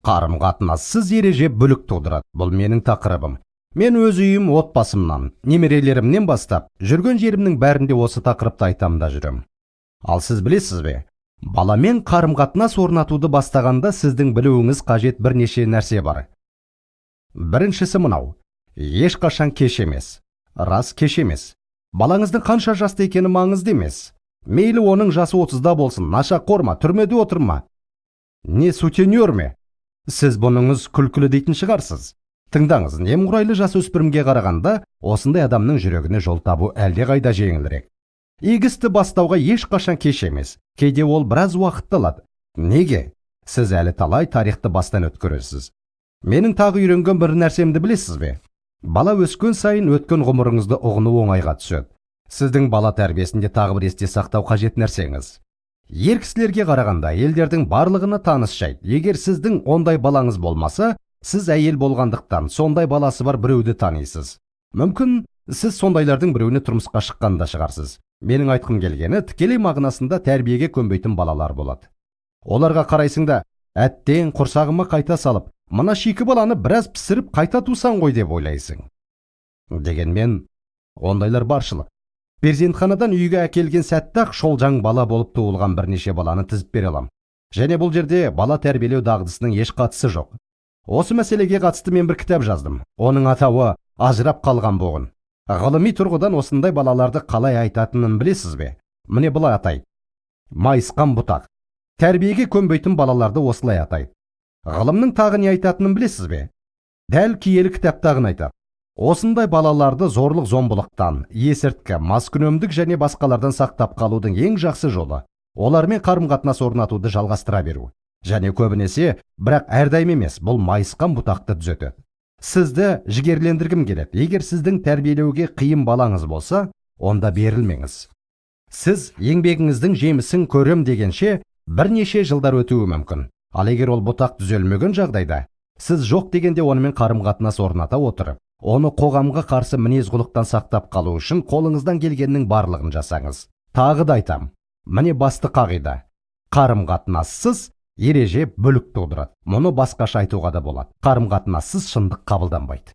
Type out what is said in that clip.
Қарым-қатынассыз ереже бүлік тудырады. Бұл менің тақырыбым. Мен өз үйім, отбасымнан, немерелерімнен бастап, жүрген жерімнің бәрінде осы тақырыпты айтам да жүрем. Ал сіз білесіз бе? Баламен қарым-қатынас орнатуды бастағанда сіздің білуіңіз қажет бірнеше нәрсе бар. Біріншісі мынау. Ешқашан кеш емес. Рас, кеш емес. Балаңыздың қанша жаста екені маңызды емес. Мейлі оның жасы 30-да болсын, нашақор ма, түрмеде отыр ма? Не сутенер ме? Сіз бұныңыз күлкілі дейтін шығарсыз. Тыңдаңыз, немқұрайлы жасөспірімге қарағанда осындай адамның жүрегіне жол табу әлдеқайда жеңілірек. Игі істі бастауға ешқашан кеш емес. Кейде ол біраз уақытты алады. Неге? Сіз әлі талай тарихты бастан өткересіз. Менің тағы үйренген бір нәрсемді білесіз бе? Бала өскен сайын өткен ғұмырыңызды ұғыну оңайға түседі. Сіздің бала тәрбиесінде тағы бір есте сақтау қажет нәрсеңіз. Ер кісілерге қарағанда әйелдердің барлығына таныс жайт. Егер сіздің ондай балаңыз болмаса, сіз әйел болғандықтан сондай баласы бар біреуді танисыз. Мүмкін, сіз сондайлардың біреуіне тұрмысқа шыққан да шығарсыз. Менің айтқым келгені, тікелей мағынасында тәрбиеге көнбейтін балалар болады. Оларға қарайсың да, әттең, құрсағыма қайта салып, мына шикі баланы біраз пісіріп қайта тусаң ғой деп ойлайсың. Дегенмен, ондайлар баршылық. Перзентханадан үйге әкелген сәтте-ақ шолжаң бала болып туылған бірнеше баланы тізіп бере алам. Және бұл жерде бала тәрбиелеу дағдысының еш қатысы жоқ. Осы мәселеге қатысты мен бір кітап жаздым. Оның атауы «Ажырап қалған бұғын». Ғылыми тұрғыдан осындай балаларды қалай айтатынын білесіз бе? Міне, былай атайды. Майысқан бұтақ. Тәрбиеге көнбейтін балаларды осылай атайды. Ғылымның тағы не айтатынын білесіз бе? Дәл киелі кітаптағыны айтады. Осындай балаларды зорлық зомбылықтан, есірткі, маскүнемдік және басқалардан сақтап қалудың ең жақсы жолы олармен қарым-қатынас орнатуды жалғастыра беру. Және көбінесе, бірақ әрдайым емес, бұл майысқан бұтақты түзетеді. Сізді жігерлендіргім келеді. Егер сіздің тәрбиелеуге қиын балаңыз болса, онда берілмеңіз. Сіз еңбегіңіздің жемісін көрем дегенше бірнеше жылдар өтуі мүмкін. Ал егер ол бұтақ түзелмеген жағдайда, сіз жоқ дегенде онымен қарым-қатынас орната отырып, оны қоғамға қарсы мінез-құлықтан сақтап қалу үшін қолыңыздан келгеннің барлығын жасаңыз. Тағы да айтам, міне басты қағида. Қарым-қатынассыз ереже бүлік тудырады. Мұны басқаша айтуға да болады. Қарым-қатынассыз шындық қабылданбайды.